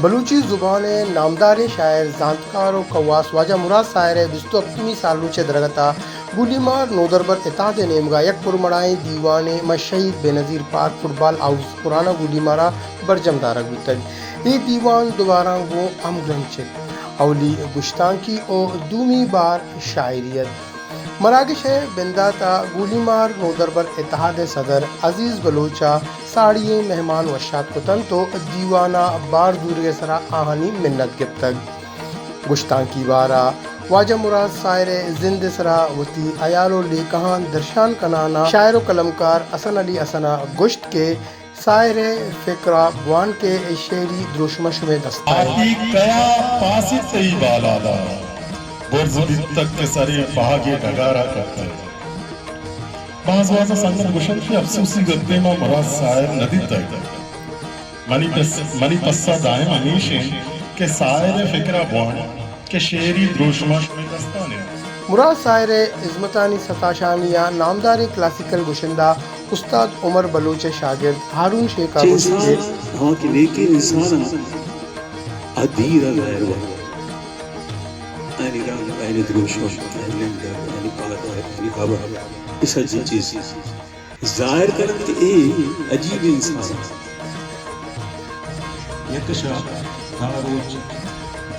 بلوچی زبان ءِ نامداریں شاعر، زانتکار ءُ کواس واجہ مراد ساحر ءِ بیست ءُ ہپتمی سالروچ ءِ درگت ءَ گولیمار نودربر اتحاد ءِ نیمگ ءَ یک پرمڑاہیں دیوانے ماں شہید بے نظیر پارک فٹبال ہاؤس پرانا گولیمار ءَ برجم دارگ بوتگ۔ اے دیوان دوباراں گوں ہمگرنچ اِت۔ اولی گشتانکی ءُ دومی بار شاعری اَت۔ مراگش ءِ بندات ءَ گولیمار نودربر اتحاد ءِ صدر عزیز بلوچ ءَ ساڑی ئیں مہمان وش آتک کت اَنت ءُ دیوان ءَ بار زورگ ءِ سرا آہانی منت گپتگ۔ گشتانکی بار ءَ واجہ مراد ساحر ءِ زند ءِ سرا وتی ہیال ءُ لیکہاں درشان کنان ءَ شاعر ءُ قلمکار حسن علی حسن ءَ گوشت کہ ساحر ءِ فکر ءَ بوان کہ اے شعری دروشم ءَ شمئے دست ءَ اِنت۔ آتی کیا پاسی تئی بالاد ءَ، برز بیتگ کہ سریں پہگے ڈگار ءَ کپتگ۔ باز باز ءَ سنگت گوشنت کہ افسوسی گپے ما مراد ساحر نہ دیتگ۔ منی پس-، منی پسہ دائم ہمیش اِنت کہ ساحر ءِ فکر ءَ بوان کہ شعری دروشم ءَ شمئے دستان اِنت۔ مراد ساحر ءِ ہزمتانی ستاشانی ءَ نامداریں کلاسیکل گشندہ استاد عمر بلوچ ءِ شاگرد ہارون شیخ ءَ چہ گوشت انسان کہ ہاں کہ نیکیں انسان ءَ آ دیر ءَ ظاہر بنت۔ آیانی رنگ، آیانی دروشم، آیانی نندگ، آیانی پاد، آیانی ہبر، اے سجہیں چیز ظاہر کننت کہ اے عجیبیں انسان اِنت۔ یک شہ دہ روچ،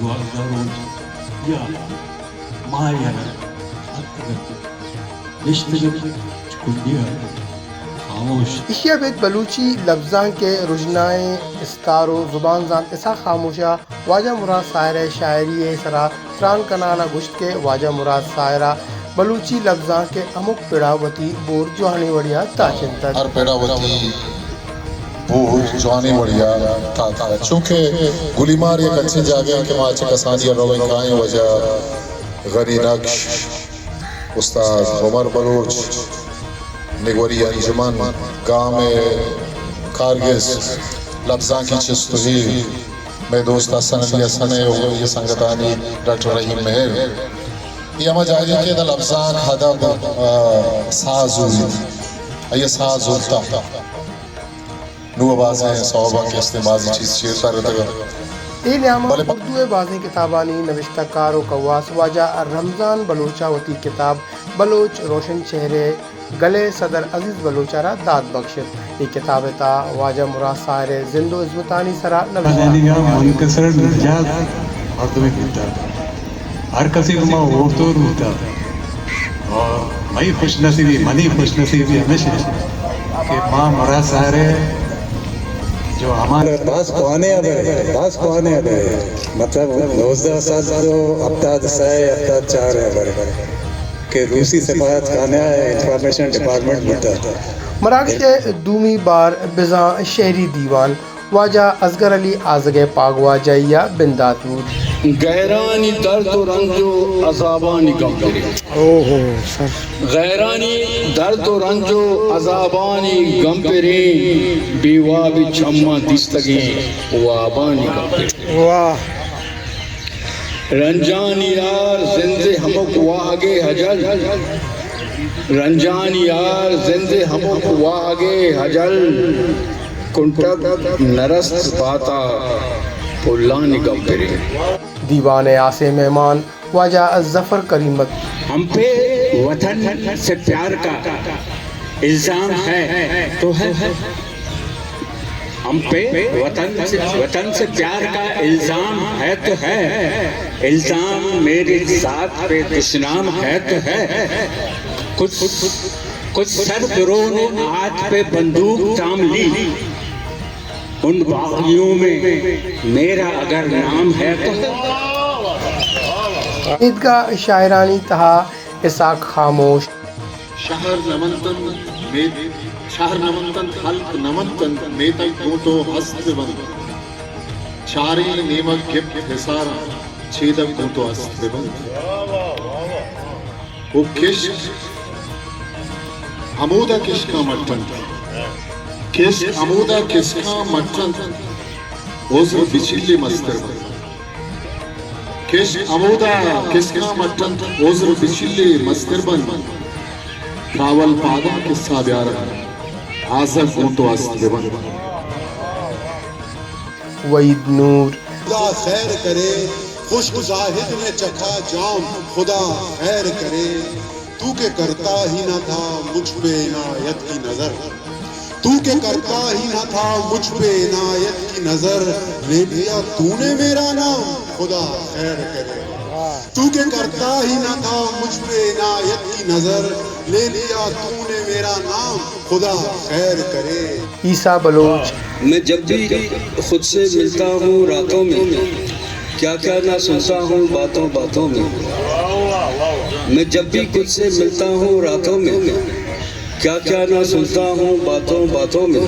دوازدہ روچ یا ماہ ءَ اتکگ اَت، نشتگ اَت چہ کنڈی ءَ خاموش۔ ایشی ءَ ابید بلوچی لبزانک ءِ رژنائیں استار ءُ زبان زانت اسحاق خاموش ءَ واجہ مراد ساحر ءِ شاعری ءِ سرا تران کنان ءَ گوشت کہ واجہ مراد ساحر ءَ بلوچی لبزانک ءِ ہمک پڑ ءَ وتی بور جوانیں وڑے ءَ تاچینتگ۔ ہر پڑ ءَ وتی بور جوانیں وڑے ءَ تاتگ۔ چونکہ گلیمار یک انچیں جاگہے کہ ما چہ کسانی ءَ رویں کائیں، واجہ غنی نقش، استاد عمر بلوچ، نگوری انجمن، گام ءِ کارگس، لبزانکی چست ءُ ہیل، مئے دوست حسن علی حسن ءُ آئی ءِ سنگتانی ڈاکٹر رحیم مہر۔ اے ہما جاگہے کہ ادا لبزانک، ادب، آ، ساز زوریت۔ آئی ءَ ساز زرتہ۔ نوں بازیں سوباں کہ استیں، بازیں چیز چیر ترتگ۔ اے نیام ءَ بلے پہ اردو ءِ بازیں کتابانی نبشتہ کار ءُ کواس واجہ رمضان بلوچ ءَ وتی کتاب بلوچ روشن چہرے گل ءِ صدر عزیز بلوچ ءَ را داد بخش اِت۔ اے کتاب ءِ تہا واجہ مراد ساحر ءِ زند ءُ ہزمتانی سرا نبشتہ۔ منکسر نجات مردمے بوتگ۔ ہر کسی گما اوڑتور بوتگ۔ اور مئی خوش نصیبی، منی خوش نصیبی ہمیش اِنت کہ ما مراد ساحر ءِ جو ہمارا باز کوہنیں ہبرے، باز کوہنیں ہبرے، مطلب نوزدہ سد ءُ ہپتاد سئے ہپتاد چار ءِ ہبرے کہ روسی سفارت خانہ ءِ انفارمیشن ڈپارٹمنٹ بوتگ۔ مراگش ءِ دومی بار بزاں شعری دیوان واجہ اصغر علی آزگ ءِ پاگواجہی ءَ بندات بوت۔ گہرانی درد ءُ رنج ءُ عذابانی گمپریں۔ اوہو، سر۔ گہرانی درد ءُ رنج ءُ عذابانی گمپریں، بے وابی چماں دیستگیں وابانی گمپریں۔ واہ۔ رنجانی یار زند ءِ ہمک واہگ ءِ ہجل، رنجانی یار زند ءِ ہمک واہگ ءِ ہجل، کنٹگ نرست بات ءَ پلانی گمپریں۔ دیوان ءِ ہاسیں مہمان واجہ ظفر کریم اَت۔ ہم پہ وطن سے پیار کا الزام ہے تو ہے۔ ہم پہ وطن سے، وطن سے پیار کا الزام ہے تو ہے، الزام میرے ذات پہ دشنام ہے تو ہے۔ کچھ، کچھ سر برو نے ہاتھ پہ بندوق تھام لی، ان باغیوں میں میرا اگر نام ہے تو ہے۔ ایدگہ شاعرانی تہا اسحاق خاموش۔ شہر نہ منتنت میت-، شہر نہ منتنت، ہلک نہ منتنت، میتگ گوں تو ہست بہ بنت۔ چاریں نیمگ گپت حصاراں، چیدگ گوں تو ہست بہ بنت۔ او کشک ہمودا کشکاں مٹنت۔ کشک ہمودا کشکاں مٹنت، عذر بچیلے مستر بنت۔ کشک ہمودا کشکاں مٹنت، عذر بچیلے مستر بنت۔ کاول پاداں کسہ بیارنت، آزگ گوں تو ہست بہ بنت۔ وحید نور، خدا خیر کرے، خشک زاہد نے چکھا جام، خدا خیر کرے۔ تو کہ کرتا ہی نہ تھا مجھ پہ عنایت کی نظر، تو کہ کرتا ہی نہ تھا مجھ پہ عنایت کی نظر، لے لیا تو نے میرا نام، خدا خیر کرے۔ تو کہ کرتا ہی نہ تھا مجھ پہ عنایت کی نظر، لے لیا تو نے میرا نام، خدا خیر کرے۔ عیسیٰ بلوچ۔ میں جب بھی خود سے ملتا ہوں راتوں میں، کیا کیا نہ سنتا ہوں باتوں باتوں میں۔ میں جب بھی خود سے ملتا ہوں راتوں میں، کیا کیا نہ سنتا ہوں باتوں باتوں میں۔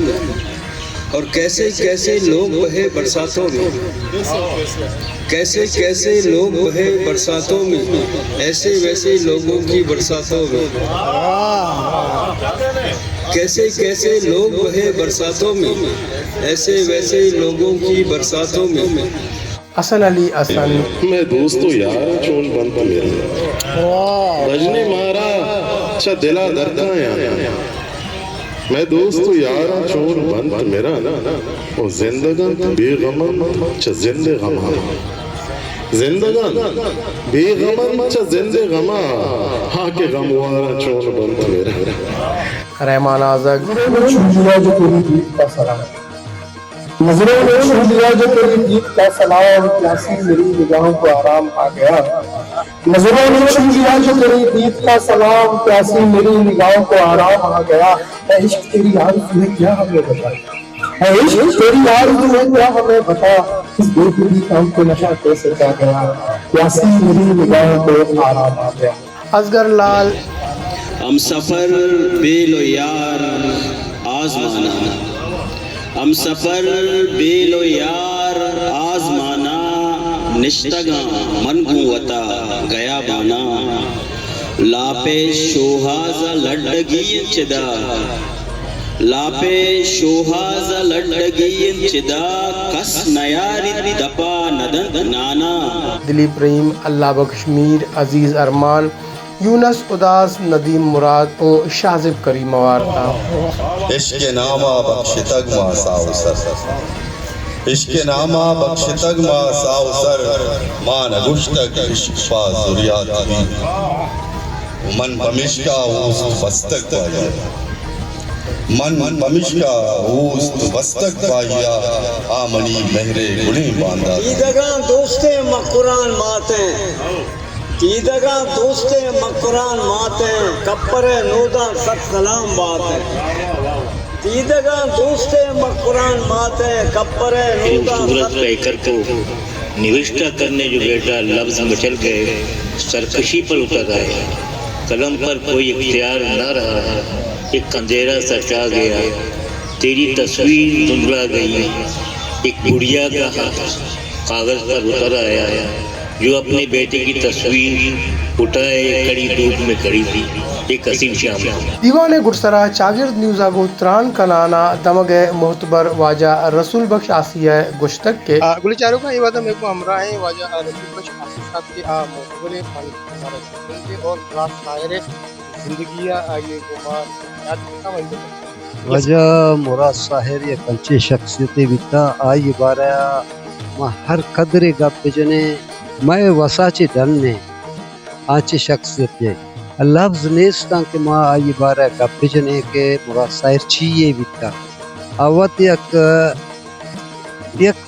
اور کیسے کیسے لوگ بہے برساتوں میں، کیسے کیسے لوگ بہے برساتوں میں، ایسے ویسے لوگوں کی برساتوں میں۔ کیسے کیسے لوگ بہے برساتوں میں، ایسے ویسے لوگوں کی برساتوں میں۔ حسن علی حسن۔ مئے دوست و یار چون بنت مرن، بژن مارا چہ دلا درکایاں۔ مئے دوست و یار چون بنت مرن، و زندگ انت بے غم انت چہ زند غما۔ زندگ انت بے غم انت چہ زند غما، ہا کہ غموار چون بنت مرن۔ رحمان آزگ۔ نظروں نے چھو لیا جو تیری دید کا سلام۔ نظروں نے چھو لیا جو تیری دید کا سلام، پیاسی میری نگاہوں کو آرام آ گیا۔ نظروں نے چھو لیا جو تیری دید کا سلام، پیاسی میری نگاہوں کو آرام آ گیا۔ اے عشق تیری آرزو ہے کیا ہمیں بتا، اے عشق تیری آرزو ہے کیا ہمیں بتا، اس بے خودی کا ہم کو نشہ کیسے چڑھ گیا، پیاسی میری نگاہوں کو آرام آ گیا۔ اصغر لال۔ ہمسفر بیل و یار آزمانا، ہمسفر بیل و یار آزمانا، نشتگاں من گوں وتا گیابانا۔ لاپے شوہاز ء لڈگی انت چدا، لاپے شوہاز ء لڈگی انت چدا، کس نیاریت دپا ندنت نانا۔ دلیپ رحیم، اللہ بخش میر، عزیز ارمان، یونس اداس، ندیم مراد و شاہزیب کریم وارتا۔ عشق ناما بخشتگ ما ساہ و سر، عشق ناما بخشتگ ما ساہ و سر، ما نگوشتگ عشق پہ زریات بیت۔ من پمیشکا اوست بستگ بایا، من پمیشکا اوست بستگ بایا، آ منی مہرے گلیں باندات۔ دیدگاں دوستیں مکران ماتیں۔ دیدگاں دوستیں مکران ماتیں، کپرے نوداں صد سلام باتیں۔ دیدگاں دوستیں مکران ماتیں، کپرے نوداں خوبصورت صد پیکر کو نوشتہ کرنے جو بیٹھا، لفظ مچل گئے، سرکشی پر اتر آئے۔ قلم پر کوئی اختیار نہ رہا، ایک اندھیرا سا چھا گیا۔ تیری تصویر دھندلا گئی، ایک بڑھیا کا کاغذ پر اتر آیا۔ جو اپنے بیٹے کی تصویر اٹھائے کڑی دھوپ میں کھڑی تھی، ایک حسین شام تھی۔ دیوان ء گڈسرا چاگرد نیوز ء گوں تران کنان ء دمگ ء معتبر واجہ رسول بخش آسی ء گوشتگ کہ آ، گلیں چاروکاں، اے وھد ء مئے گوں ہمراہ ایں واجہ رسول بخش آسی صاحب کہ آ معتبریں پنڈت، ہمارا شاگرد اور مراد ساحر ء زندگی ء آئی ء گوں ما یاد کتگ۔ واجہ مراد ساحر یک انچیں شخصیتے بیتاں، آئی ء بارہ ء ما ہر قدرے گپ بجنیں، مئے وس ء چہ ڈن ایں آنچیں شخصیتے۔ لبز نیستاں کہ ما آئی ء بارہ ء گپ بجنیں کہ مراد ساحر چی یے بیتاں۔ آ وت یک، یک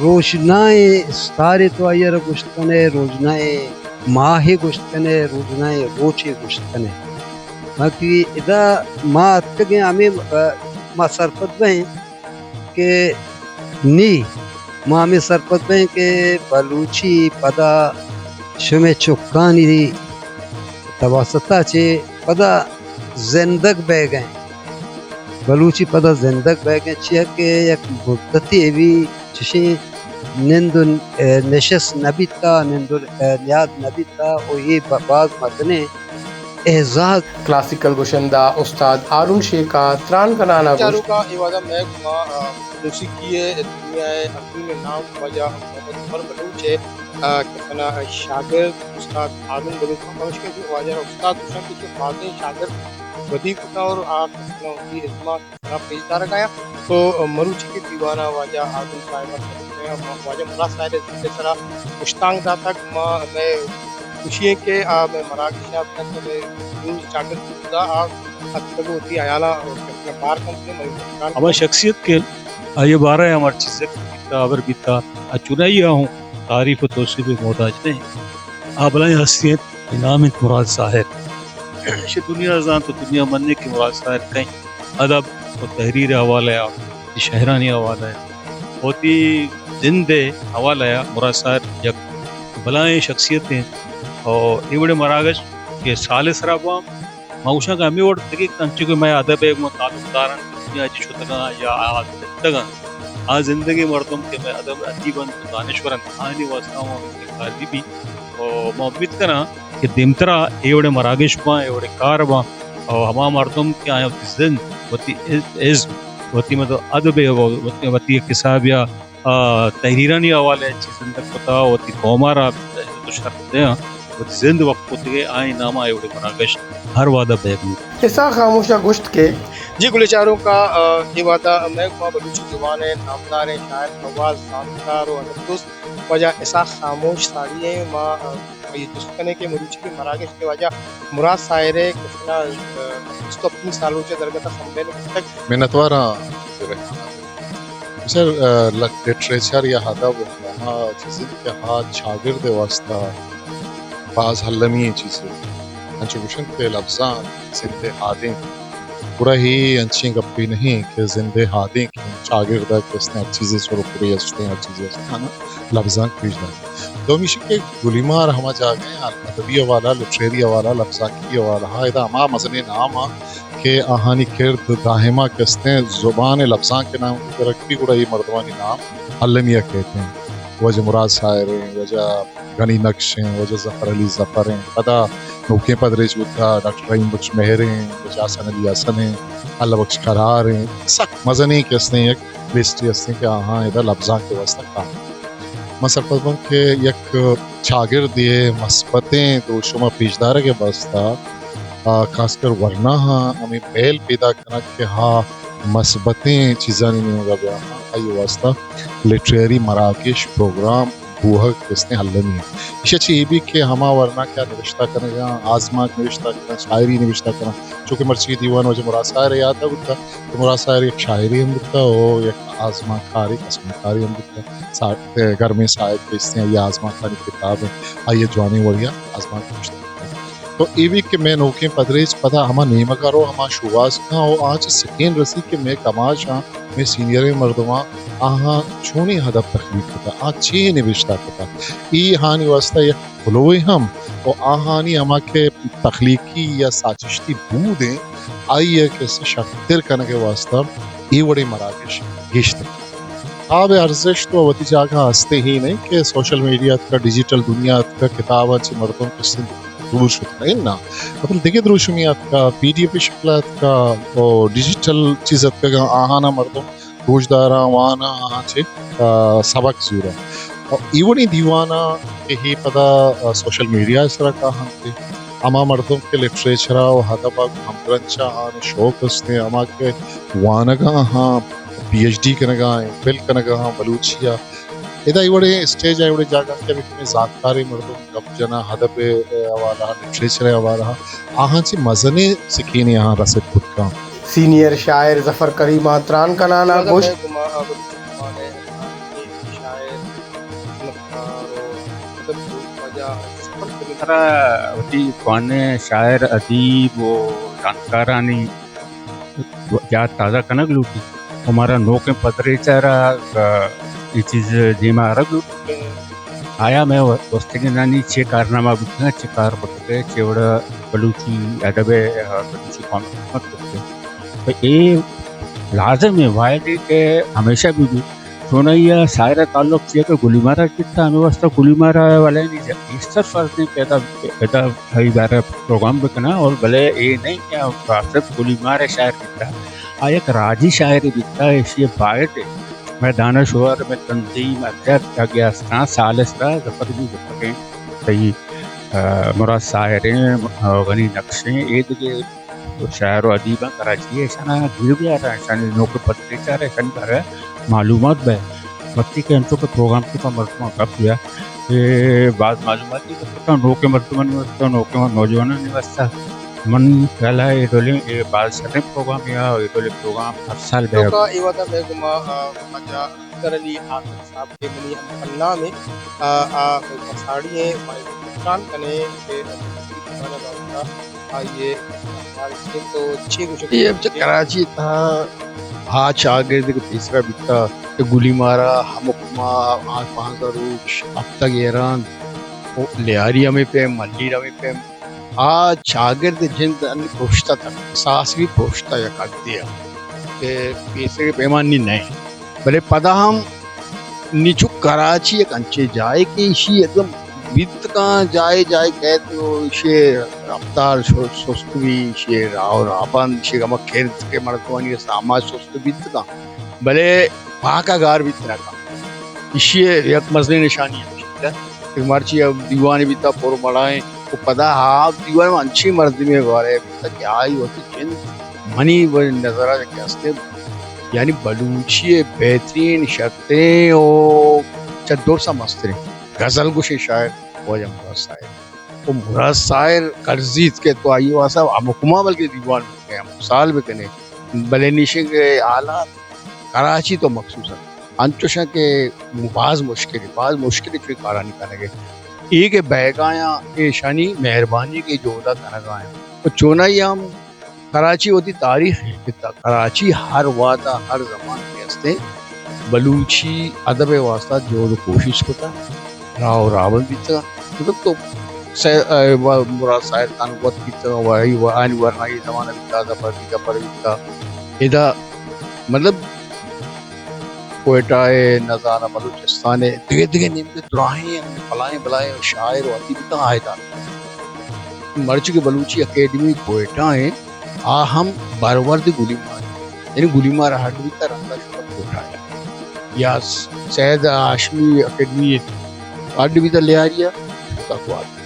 روژنائیں ستارے تو آئی ء را گوشت کن ئے، روژنائیں ماہے گوشت کن ئے، روژنائیں روچے گوشت کن ئے۔ باقی ادا ما اتکگیں ہمے، ا، ما سرپد بئیں کہ نی ما ہمے سرپد بئیں کہ بلوچی پدا شمئے چکانی تواسطا چہ پدا زندگ بئیگ ء انت۔ بلوچی پدا زندگ بئیگ ء انت، چیا کہ یک مدتے بی چشیں نند و، ء، نشست نہ بیتا، نند و، ء، نیاد نہ بیتا و اے ب-، باز مزنیں اعزاز۔ کلاسیکل گشندہ استاد ہارون شیخ ء تران کنان ء گوشت۔ چاروکاں، اے وہد ء مئے گوما، ء، موسیقی ء دنیا ء عظیم نام واجہ محمد عمر بلوچ ء، ء، کسنا شاگرد استاد ہارون بلوچ، پمشکہ کہ واجہ را استاد گوشاں کہ چہ بازیں شاگرد ودی کتا اور آ کسنا وتی ازما را پیش دارگ آیا۔ تو مروچی کہ دیوان ءَ واجہ آزم صاحب ءَ واجہ مراد ساحر ءِ زند ءِ سرا پشتانک داتگ، ما مئے خوشی ایں کہ آ مئے مراگش ءَ اتکگ، مئے دور چاگرد بوتگ، آ اتکگ وتی ہیالاں بار کنت، مئے ہما شخصیت کہ آئی ءِ بارہ ءَ ہم ہر چیز ذکر بیتا، ہبر بیتا، آ چنائی ءَ ہوں تعریف ءُ توصیف ءِ محتاج نہ ایں۔ آ بلاہیں ہستی اِنت، نام اِنت مراد ساحر۔ ایشی دنیا زانت ءُ دنیا منّ اِنت کہ مراد ساحر کئے اِنت۔ ادب ءُ تحریر ءِ حوالہ ءَ، وتی شئیرانی حوالہ ءَ، وتی زند ءِ حوالہ ءَ مراد ساحر یک بلاہیں شخصیت اِنت۔ ءُ اے وڑیں مراگش کہ سال ءِ سرا بواں، ما گوشاں کہ ہمے وڑ دگہ انچو کہ مئے ادب ءَ گوں تعلق دار اَنت، دنیا ءَ چہ شتگ اَنت یا آ زندگ اَنت، آ زندگیں مردم کہ مئے ادب ادیب اَنت ءُ دانشور اَنت، آیانی واستہ ہم ہمے کار بہ بیت۔ ءُ ما امیت کناں کہ دیمترا اے وڑیں مراگش باں، اے وڑیں کار باں، ءُ ہما مردم کہ آیاں وتی زند، وتی از-، ازم، وتی مطلب ادب ءَ، وتی، وتی یک حساب یا آ، تحریرانی حوالہ ءَ چیز زندگ کتا، وتی قوم ءَ را عزت ءُ شرف دیاں، وتی زند وقف کتگ ءُ آئی نام ءَ اے وڑیں مراگش ہر وہد ءَ بیگ بوت۔ اسحاق خاموش ءَ گوشت کہ جی گلیں چاروکاں، آ، اے وہد ءَ مئے گوما بلوچی زبان ءِ نامداریں شاعر، نواز، زانتکار ءُ ادب دوست واجہ اسحاق خاموش ساڑی ایں۔ ما، آ، آئی ءَ جست کنیں کہ مروچی کہ مراگش کہ واجہ مراد ساحر ءِ کسنا، آ، بیست ءُ ہپتمی سالروچ ءِ درگت ءَ سمبھیل کتگ۔ منتوار آں۔ سر، آ، لٹ-، لٹریچر یا ادب ہما چیز اِنت کہ آ چاگرد ءِ واستہ باز المی ایں چیزے۔ انچو گوش اَنت کہ لبزانک زند ءِ ہادینک۔ گڑا اے انچیں گپے نہ اِنت کہ زند ءِ ہادینک اِنت، چاگرد ءَ کہ است اِنت، ہر چیزے سر ءُ پرے است اِنت، ہر چیزے است اِنت، آناں لبزانک پیش دار۔ دومی ایش کہ گلیمار ہما جاگہ اِنت، ادبی حوالہ، لٹریری حوالہ، لبزانکی حوالہ ءَ ادا ہما مزنیں نام اَنت کہ آہانی کرد دائما کہ است اِنت، زبان ءِ لبزانک ءِ نام گرگ بیت، گڑا اے مردمانی نام المی ءَ کیت اَنت۔ واجہ مراد ساحر اِنت، واجہ غنی نقش اِنت، واجہ ظفر علی ظفر اِنت، پدا نوکیں پدریچ بوتگ، ڈاکٹر رحیم بخش مہر اِنت، واجہ حسن علی حسن اِنت، اللہ بخش قرار اِنت، سک مزنیں کہ است اِنت، یک لسٹے است اِنت کہ آہاں ادا لبزانک ءِ واستہ کار۔ من سرپد باں کہ یک چاگردے ءِ مثبتیں دروشم ءِ پیشدارگ ءِ واستہ، آ، خاص کر ورناہاں ہمے میل پیداک کنگ کہ آ مثبتیں چیزانی نیمگ ءَ بیا اَنت، آئی ءِ واستہ لٹریری مراگش، پروگرام بوہگ کہ است اِنت المی اِنت۔ ایشی ءَ چہ اے بیت کہ ہما ورنا کہ آ نبشتہ کنگ ءَ اَنت، آزمانک نبشتہ کنگ ءَ اَنت، شاعری نبشتہ کنگ ءَ اَنت۔ چونکہ مرچی دیوان واجہ مراد ساحر ءِ یات ءَ بوتگ، تو مراد ساحر یک شاعرے ہم بوتگ ءُ یک آزمانکارے، قسمتکارے ہم بوتگ۔ سا-، گرمیں ساحر کہ است اِنت، آئی ءِ آزمانکانی کتاب اِنت، آئی ءَ جوانیں وڑے ءَ آزمانک نبشتہ کتگ۔ تو اے بیت کہ مئے نوکیں پدریچ پدا ہما نیمگ ءَ رو، ہما شوہاز کن ءُ آ چہ سکین رسی کہ مئے کماش اَنت، مئے سینئریں مردم اَنت، آہاں چونیں ادب تخلیق کتگ، آ چے نبشتہ کتگ۔ اے آہانی واستہ یک کلوہے ہم ءُ آہانی ہما کہ تخلیقی یا ساچشتی بود اِنت، آئی ءَ کہ است شرتر کنگ ءِ واستہ اے وڑیں مراگش گیشتر کتگ۔ کتاب ءِ ارزشت ءُ وتی جاگہ ءَ است اِنت، اے نہ اِنت کہ سوشل میڈیا اتکگ، ڈیجیٹل دنیا اتکگ، کتاباں چہ مردم کہ است دور شتگ اَنت، اناں۔ مطلب دگہ دروشمے اتکگ، پی ڈی ایف ءِ شکل ءَ اتکگ ءُ ڈیجیٹل چیز اتکگ، آہاں مردم گوشداراں، واناں، آہاں چہ، آ، سبق زوراں۔ ءُ اے وڑیں دیواناں کہ اے پدا، آ، سوشل میڈیا ءِ سرا کاہنت، ہما مردم کہ لٹریچر ءَ ءُ ادب ءَ گوں ہمگرنچ اَنت، آہانی شوق است اِنت، ہما کہ وانگ ءَ اَنت، پی ایچ ڈی کنگ ءَ اَنت، ایم فل کنگ ءَ اَنت بلوچی ءَ، ادا اے وڑیں اسٹیج ءَ، اے وڑیں جاگہ کہ بہ کمیں زانتکاریں مردم گپ جناں، ادب ءِ حوالہ ءَ، لٹریچر ءِ حوالہ ءَ، آہاں چہ مزنیں سکینے آہاں رسیت کت کنت۔ سینئر شاعر ظفر کریم ءَ تران کنان ءَ گوشت۔ ترا وتی کوانیں شاعر، ادیب ءُ زانتکارانی یات تازہ کنگ لوٹیت ءُ مارا نوکیں پدریچ ءَ را، آ، اے چیز دیما آرگ لوٹیت کہ آیا مئے گوستگینانی چے کارنامہ بوتگ اَنت، چے کار کتگ، چے وڑ ءَ بلوچی ادب ءَ، آ، بلوچی قوم ءِ خدمت کتگ۔ تو اے لازم اِنت، باید اِنت کہ ہمیشہ بہ بیت۔ چونائی ءَ شاعر ءِ تعلق چیا کہ گلیمار ءَ بیتگ، ہمے واستہ گلیمار ءَ ولے نی گیشتر فرض اِنت کہ ادا، ادا ہئی بارہ ءَ پروگرام بکناں، اور بلے اے نہ اِنت کہ آ صرف گلیمار ءِ شاعر بیتگ، آ یک راجی شاعرے بیتگ، ایشی ءَ باید اِنت مئے دانشور، مئے تنظیم، ہر جاگہ کہ استاں، سال ءِ سرا ظفر علی ظفر اِنت، تئی، آ، مراد ساحر اِنت، آ، غنی نقش اِنت، اے دگہ شاعر و ادیباں کراچی ءَ، ایشاناں دیر بیار، ایشانی نوک پتریچار، ایشانی بارہ ءَ معلومات بہ۔ وقتی کہ انچو کہ پروگرام تو کا مردماں گپ دیا کہ باز معلوماتی گپ کتا، نوکیں مردمانی واسطہ، نوکیں نوجوانانی واسطہ، من خیال ءَ اے ڈولیں اے باز شریں پروگرام یا اے ڈولیں پروگرام ہر سال بہ۔ تو کا اے وعدہ بہ گما، آ، واجہ اختر علی حافظ صاحب کہ منی ہم پنام ءَ، آ، آ، ساڑی ءَ ما نقصان کنے کہ زبان ءِ بابت ءَ آئی ءِ خیال چی تو چی گوشگ؟ اے ہم چہ کراچی تہا آ چاگرد کہ پیسرا بیتا کہ گلی مارا ہمکما آ پانزدہ روچ ہفتگ ایران و لیاری ہمے پیم، ملیر ہمے پیم، آ چاگرد جند انی پرشتہ تک، ساس بھی پرشتہ یک حدے ءَ کہ پیسرے پیمانی نہ انت۔ بلے پدا ہم نی چو کراچی یک انچیں جاہے کہ ایشی اگاں بیت کاں جاہے جاہے کئیت و ایشی رفتار شو-، سست بی، ایشی راہ و راہبند، ایشی ہما کرد کہ مردمانی ساما سست بیت کاں، بلے پاکا گار بیت نہ کاں۔ ایشی یک مزنیں نشانی ہمیش انت کہ مرچی دیوانے بیتا پر مڑائیں و پدا آ دیوان انچیں مردمے بارے بیتا کہ آئی وتی جند منی نظر ءَ کہ ہستیں، یعنی بلوچی ءِ بہترین شرتریں و چہ درساں مستریں غزل گوشیں شاعر واجہ مراد ساحر۔ و مراد ساحر کرزیت کہ تو آئی واسطہ ہمکما بلکہ دیوان بکنے، ہمک سال بکنے، بلے نی ایشیں کہ حالات کراچی تو مخصوصاً انچوش انت کہ باز مشکل، باز مشکل چوی کارانی کنگ ءَ۔ اے کہ بئیگایاں ایشانی مہربانی کہ جہدا کنگایاں۔ و چونائی ہم کراچی وتی تاریخ ءَ کہ تا-، کراچی ہر وہدا ہر زمان کہ ہستیں بلوچی ادب ءِ واسطہ جہد و کوشش کتا، راہ و راہبند بیتگا۔ مطلب تو سہ-، ءَ، و-، مراد ساحر تان وت بیتگا و آئی و-، آنی ورنائی زمانہ بیتا، ظفر بیتا، پر بیتا۔ ادا مطلب کوئٹہ ءَ، نزاناں بلوچستان ءَ، دگہ دگہ نیمگ ءَ دراہیں بلاہیں بلاہیں شاعر و ادیب تاں آہدان۔ مرچی کہ بلوچی اکیڈمی کوئٹہ ءَ، آ ہم برورد گلیمار، یعنی گلیمار ءَ ہڈ بیتا رندا شتا کوئٹہ ءَ۔ یا سید ہاشمی اکیڈمی ہڈ بیتا لیاری ءَ شتا گوادر۔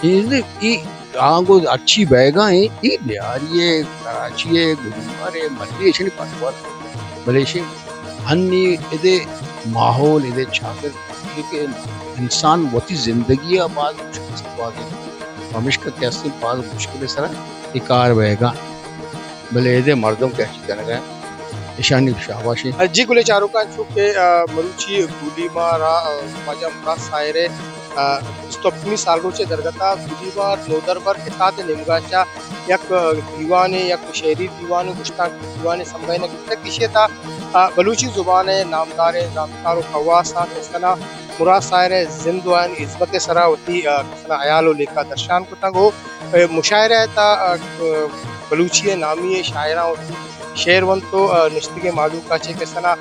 اے، اے آنگو ہرچی بیگا ایں، اے لیاری ءَ، کراچی ءَ، گلیمار ءَ، ملیر ءَ، ایشانی پنوار۔ بلے ایشی ہنی ادے ماحول، ادے چاگرد، کہ انسان وتی زندگی ءَ باز مشکل سرا گوازینت۔ پمیشکا کہ استیں باز مشکل سرا اے کار بیگا۔ بلے ادے مردم کہ ہرچی کنگا، ایشانی شاباشی۔ جی گلیں چاروکاں، چو کہ، آ، مروچی گلیمار ءَ، آ، واجہ مراد ساحر ءِ، آ، بیست و ہپتمی سالروچ ءِ درگت ءَ گلیمار نودربر اتحاد ءِ نیمگا چہ یک، آ، دیوانے، یک شعری دیوانے، گشتانکی دیوانے سمگائینگ بیتگ۔ ایشی ءِ تہا، آ، بلوچی زبان ءِ نامداریں زانتکار و کواساں کسنا مراد ساحر ءِ زند و آیانی ہزمت ءِ سرا وتی، آ، کسنا ہیال و لیکہ درشان کتگ و، آ، مشاعرہ ءِ تہا، آ، بلوچی ءِ نامی ءِ شاعراں وتی شعر ونت و، آ، نشتگیں مہلوک ءَ چہ کسنا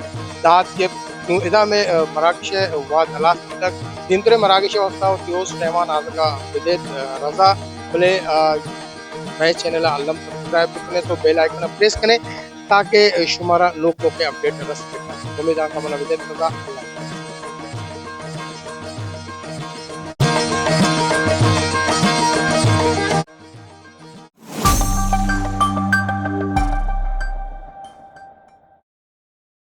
داد گپت۔ نوں ادا مئے، آ، مراگش ءِ وہد ہلاس بیتگ۔ دیمتریں مراگش ءِ واستہ وتی ہوسٹ رحمان آزگ ءَ بدئیت، آ، رضا، بلے، آ، مئے چینل ءَ الم سبسکرائب بکنے تو بیل آئیکن ءَ پریس کنے تاکہ شمارا نوک نوکیں اپڈیٹ رست بکنت۔ امیداں کہ منا بدئیت، رضا، اللہ حافظ۔